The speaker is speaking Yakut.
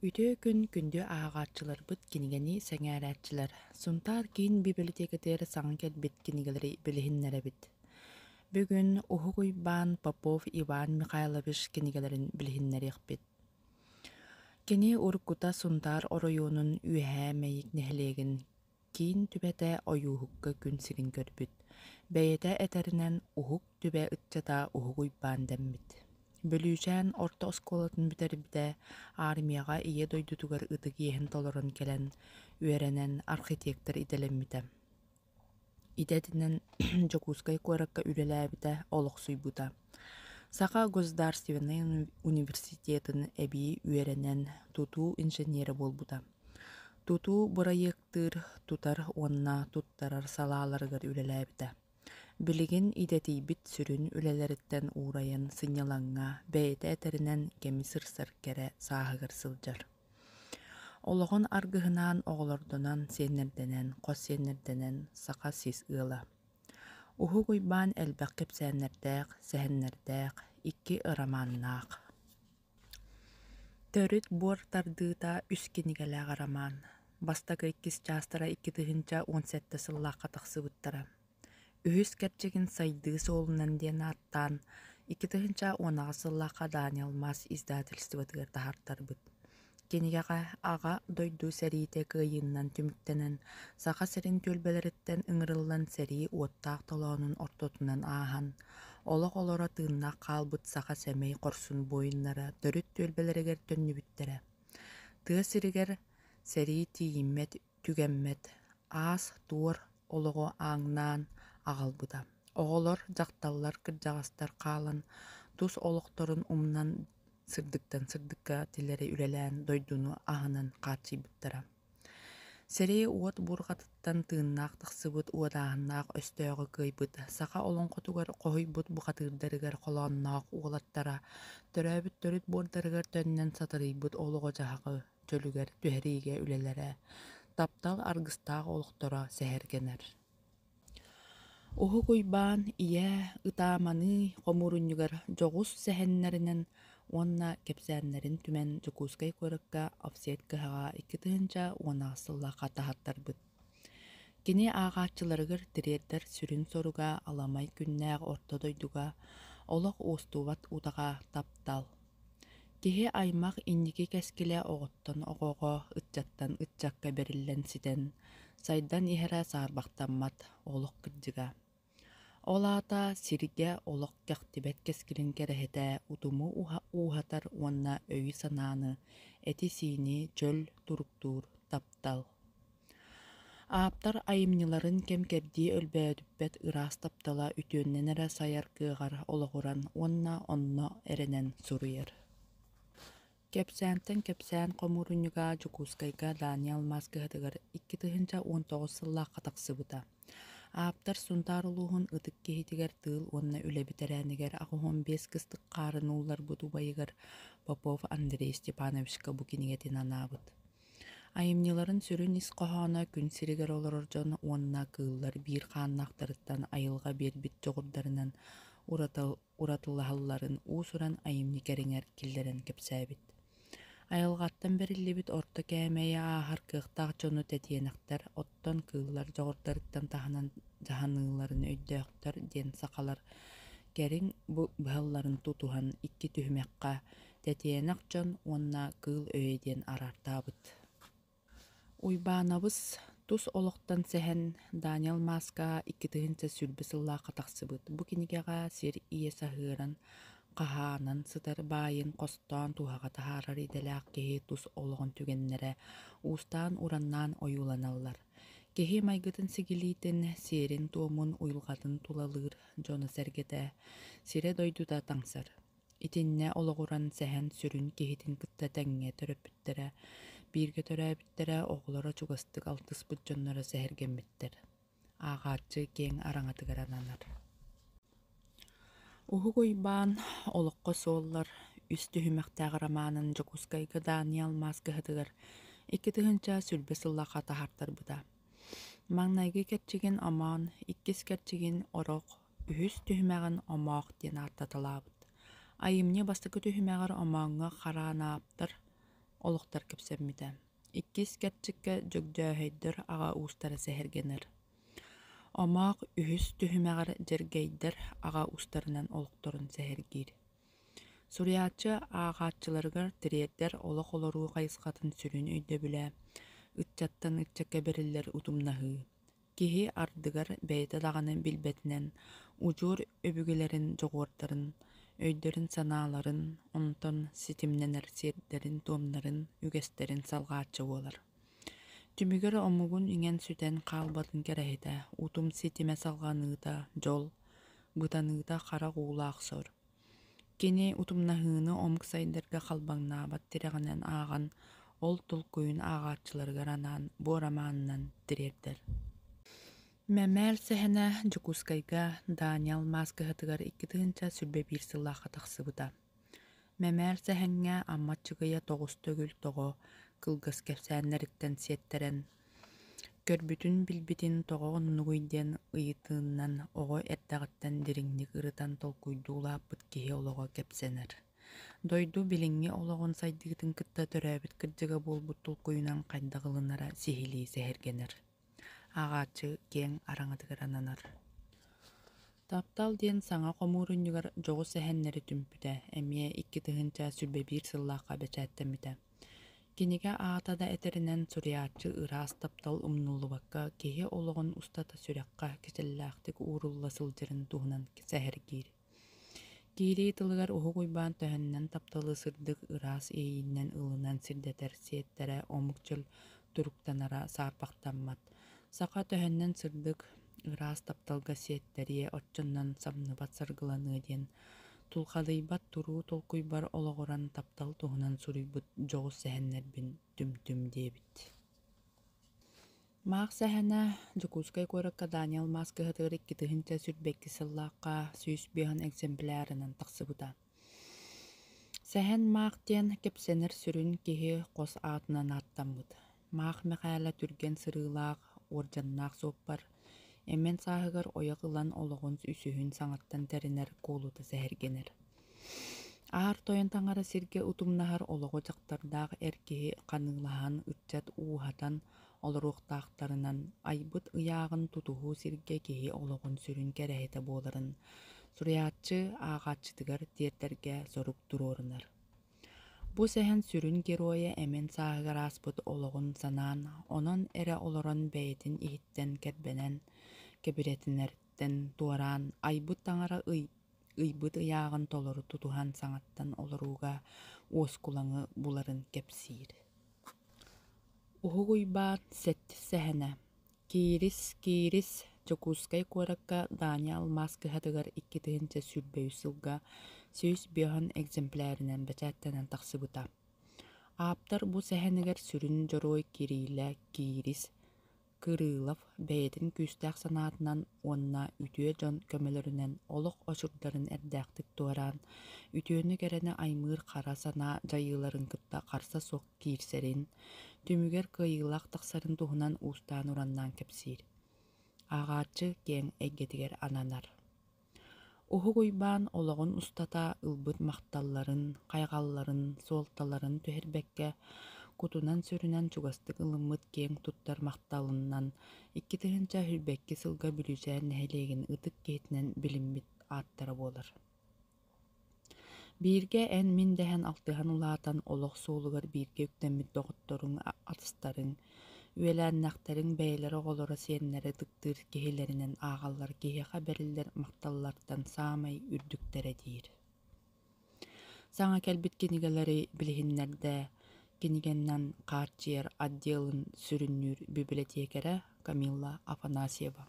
Үтүө күн күндү ааҕааччыларбыт, кинигэни сэҥээрээччилэр! Сунтаар киин бибилэтиэкэтигэр саҥа кэлбит кинигэлэри билиһиннэрэбит. Бүгүн Уһук Уйбаан Попов Иван Михайлович кинигэлэрин билиһиннэриэхпит. Кини уруккута Сунтаар оройуонун Үөһээ Мэйик нэһилиэгин Киин түбэтэ Ойууһукка күн сирин көрбүт, бэйэтэ этэринэн Уһук Түбэ ыччата Уһук Уйбаан дэммит. Бүлүүчээн орто оскуолатын бүтэрбитэ, армияҕа Ийэ дойдутугар ытык иэһин толорон кэлэн, үөрэнэн архитектор идэлэммитэ. Идэтинэн Дьокуускай куоракка үлэлээбитэ, олохсуйбута. Саха государственнай университетын эбии үөрэнэн тутуу инженерэ буолбута. Тутуу бырайыактыыр, тутар уонна туттарар салааларыгар үлэлээбитэ. Билигин идэтийбит сүрүн үлэлэриттэн уурайан сынньалаҥҥа, бэйэтэ этэринэн, кэми сырсар кэрэ сааһыгар сылдьар. Олоҕун аргыһынаан оҕолордонон, сиэннэрдэнэн, хос сиэннэрдэнэн саха сис ыала. Уһук Уйбаан элбэх кэпсээннэрдээх, сэһэннэрдээх, икки романнаах. Төрүт буор тардыыта үс кинигэлээх роман. Бастакы иккис чаастара 2017 сыллаахха тахсыбыттара. Үһүс кэрчигин «Сайдыы суолунан» диэн ааттаан, 2018 сыллаахха Дани Алмаас издательствотыгар таһаартарбыт. Кинигэҕэ Аҕа дойду сэриитэ кыайыыннан түмүктэнэн, Саха сирин түөлбэлэриттэн ыҥырыллан сэрии уоттаах толоонун ортотунан ааһан, олох олоро тыыннаах хаалбыт саха сэмэй хорсун буойуннара төрүт түөлбэлэригэр төннүбүттэрэ. Тыа сиригэр сэрии тиийиммэт түгэммэт, аас-туор олоҕу ааҥнаан аҕалбыта. Оҕолор, дьахталлар, кырдьаҕастар хаалан, тус олохторун умнан сырдыктан сырдыкка тилэри үлэлээн дойдуну аһынан хааччыйбыттара. Сэрии уот буурҕатыттан тыыннаах тахсыбыт уодааһыннаах өстөөҕү кыайбыт саха олоҥхотугар хоһуйбут бухатыырдарыгар холоонноох уолаттара төрөөбүт төрүт буордарыгар төннөн сатарыйбыт олоҕу-дьаһаҕы чөлүгэр түһэриигэ үлэлэрэ, таптал аргыстаах олохторо сэһэргэнэр. Уһук Уйбаан ийээ ытааманыы хомуурунньугар дьоҕус сэһэннэринэн уонна кэпсээннэрин түмэн Дьокуускай куоракка офсет кыһаҕа 2018 сыллаахха таһааттарбыт. Кини ааҕааччыларыгар тириэрдэр сүрүн соруга аламай күннээх орто дойдуга олох уостубат утаҕа таптал. Киһи аймах инники кэскилэ оҕоттон оҕоҕо, ыччаттан ыччакка бэриллэн ситэн, сайдан иһэрэ саарбахтаммат олох кырдьыга. Ол аата сиргэ олох кэхтибэт кэскилин кэрэһитэ утуму ууһатар уонна өйү-санааны, эти-сиини чөл туруктуур таптал. Ааптар айымньыларын кэм-кэрдии өлбөөдүппэт ыраас таптала үтүөннэн эрэ сайар кыаҕар олоҕуран уонна онно эрэнэн суруйар. Кэпсээнтэн кэпсээн хомуурунньуга Дьокуускайга Дания алмаас кыһатыгар 2019 сыллаахха тахсыбыта. Ааптар Сунтаар улууһун ытык киһитигэр тыыл уонна үлэ бэтэрээнигэр 85 кыстык хаарын уулларбыт убайыгар Попов Андрей Степановичка бу кинигэтин анаабыт. Айымньыларын сүрүн ис хоһооно күн сиригэр олорор дьон уонна кыыллар биир хааннаахтарыттан айылҕа биэрбит дьоҕурдарынан уратылаһалларын уус-уран айымньы кэриҥэр киллэрэн кэпсээбит. Айылҕаттан бэриллибит орто кээмэйи ааһар кыахтаах дьону тэтиэнэхтэр, оттон кыыллар дьоҕурдарыттан таһынан дьаһаныыларын өйдөөхтөр диэн сахалар кэриҥ быһалларын тутуһан икки түһүмэххэ Тэтиэнэх дьон уонна Кыыл өйө диэн араартаабыт. Уйбаанабыс тус олохтон сэһэн Даниэл Мааска 2020 сыллаахха тахсыбыт. Бу кинигэҕэ сир ийэ саһыаран, хаһаанан сытар баайын хостоон туһаҕа таһаарар идэлээх киһи тус олоҕун түгэннэрэ уустаан-ураннаан ойууланаллар. Киһи майгытын-сигилиитин, сиэрин-туомун, уйулҕатын тулалыыр дьоно-сэргэтэ, сирэ-дойдута таҥсар. Итиннэ олоҕуран сэһэн сүрүн киһитин кытта тэҥҥэ төрөппүттэрэ, бииргэ төрөөбүттэрэ, оҕолоро чугастык алтыспыт дьонноро сэһэргэммиттэр. Ааҕааччы киэҥ араҥатыгар ананар. Уһук Уйбаан «Олоххо суоллар» үс түһүмэхтээх романын Дьокуускайга Дания алмаас кыһатыгар 2020 сыллаахха таһаартарбыта. Маҥнайгы кэрчигин омоон, иккис кэрчигин орох, Үһүс түһүмэҕин «Омоох» диэн ааттаталаабыт. Айымньы бастакы түһүмэҕэр омооҥҥо хараанааптар олохтор кэпсэммитэ. Иккис кэрчиккэ Дьөгдьөөһөйдөр аҕа уустара сэһэргэнэр. Омоох үһүс түһүмэҕэр Дьэргэйдэр аҕа уустарынан олохторун сэһэргиир. Суруйааччы ааҕааччыларыгар тириэрдэр олох олоруу хайысхатын сүрүн өйдөбүлэ ыччаттан ыччакка бэриллэр утумнаһыы. Киһи ардыгар бэйэтэ даҕаны билбэтинэн удьуор өбүгэлэрин дьоҕурдарын, өйдөрүн-санааларын, онтон ситимнэнэр сиэрдэрин-туомнарын, үгэстэрин салҕааччы буолар. Түмүгэр омугун иҥэн-сүтэн хаалбатын кэрэһитэ, утум ситимэ салҕаныыта дьол, бытаныыта харах уулаах сор. Кини утумнаһыыны омук сайдарга халбаҥнаабат тирэҕинэн ааҕан, ол толкуйун ааҕааччыларыгар анаан бу романынан тириэрдэр. Мэмээл сэһэнэ Дьокуускайга Дания алмаас кыһатыгар 2021 сыллаахха тахсыбыта. Мэмээл сэһэҥҥэ Амма Аччыгыйа тоҕус төгүл тоҕо кылгас кэпсээннэриттэн сиэттэрэн, көрбүтүн-билбитин тоҕо оннугуй диэн ыйытыынан оҕо эрдэҕиттэн дириҥник ырытан толкуйдуу улааппыт киһи олоҕо кэпсэнэр. Дойду билиҥҥи олоҕун сайдыытын кытта төрөөбүт кырдьыга буолбут толкуйунан хайдах ылынара сиһилии сэһэргэнэр. Ааҕааччы киэҥ араҥатыгар ананар. Таптал диэн саҥа хомуурунньугар дьоҕус сэһэннэри түмпүтэ, эмиэ 2021 сыллаахха бэчээттэммитэ. Кинигэ аата да этэринэн, суруйааччы ыраас таптал умнуллубакка киһи олоҕун устата сүрэххэ кичэллээхтик уурулла сылдьарын туһунан сэһэргиир. Киирии тылыгар Уһук Уйбаан төһөннөн тапталы сырдык, ыраас иэйиинэн ылынан сирдэтэр сиэттэрэ омук чөл туруктанара саарбахтаммат. Саха төһөннөн сырдык, ыраас тапталга сиэттэриэ, оччонон самныбат саргыланыа диэн тулхадыйбат туруу толкуйбар олоҕуран таптал туһунан суруйбут дьоҕус сэһэннэрбин түм-түм диэбит. Маах сэһэнэ Дьокуускай куоракка Дания алмаас кыһатыгар 2022 сыллаахха 105 экземплярынан тахсыбыта. Сэһэн Маах диэн кэпсэнэр сүрүн киһи хос аатынан ааттаммыт. Маах Мэхээлэ түргэн сырыылаах, уордьаннаах суоппар, эмэн сааһыгар ойох ылан олоҕун үсүһүн саҥаттан тэринэр куолута сэһэргэнэр. Аар тойон таҥара сиргэ утумнаһар олоҕу дьахтардаах эр киһи ханыылаһан, ыччат ууһатан олоруохтаахтарынан айбыт ыйааҕын тутуһуу сиргэ киһи олоҕун сүрүн кэрэһитэ буоларын суруйааччы ааҕааччытыгар тиэрдэргэ сорук туруорунар. Бу сэһэн сүрүн геройа эмэн сааһыгар ааспыт олоҕун санаан, онон эрэ олорон бэйэтин иһиттэн кэрбэнэн, кэбирэтинэриттэн туораан, айбыт таҥара ый ыйбыт ыйааҕын толору тутуһан саҥаттан олорууга уоскулаҥы буларын кэпсиир. Уһук Уйбаан сэттис сэһэнэ Киирис, киирис, Дьокуускай куоракка Дания алмаас кыһатыгар 2023 сылга 105 экземплярынан бэчээттэнэн тахсыбыта. Ааптар бу сэһэнигэр сүрүн дьоруой Кирилэ Киирис Кырыылов бэйэтин күүстээх санаатынан уонна үтүө дьон көмөлөрүнэн олох очурдарын эрдээхтик туораан, үтүөнү-кэрэни аймыыр хара санаа дьайыыларын кытта харса суох киирсэрин, түмүгэр кыайыылаах тахсарын туһунан уустаан-ураннаан кэпсиир. Ааҕааччы киэҥ эйгэтигэр ананар. Уһук Уйбаан олоҕун устата ылбыт махталларын, хайҕалларын, суолталарын түһэрбэккэ, кутунан-сүрүнэн чугастык ылыммыт киэҥ туттар махталынан 2022 сылга Бүлүүчээн нэһилиэгин ытык киһитинэн билиммит ааттара буолар. Бииргэ эн-мин дэһэн алтыһан улаатан олох суолугар бииргэ үктэммит доҕотторуҥ, атастарыҥ, үөлээннэхтэриҥ бэйэлэрэ оҕолоро, сиэннэрэ ытыктыыр киһилэринэн ааҕаллар киһиэхэ бэриллэр махталлартан саамай үрдүктэрэ диир. Саҥа кэлбит кинигэлэри билиһиннэрдэ кинигэннэн хааччыйар отделын сүрүннүүр бибилэтиэкэрэ Камилла Афанасьева.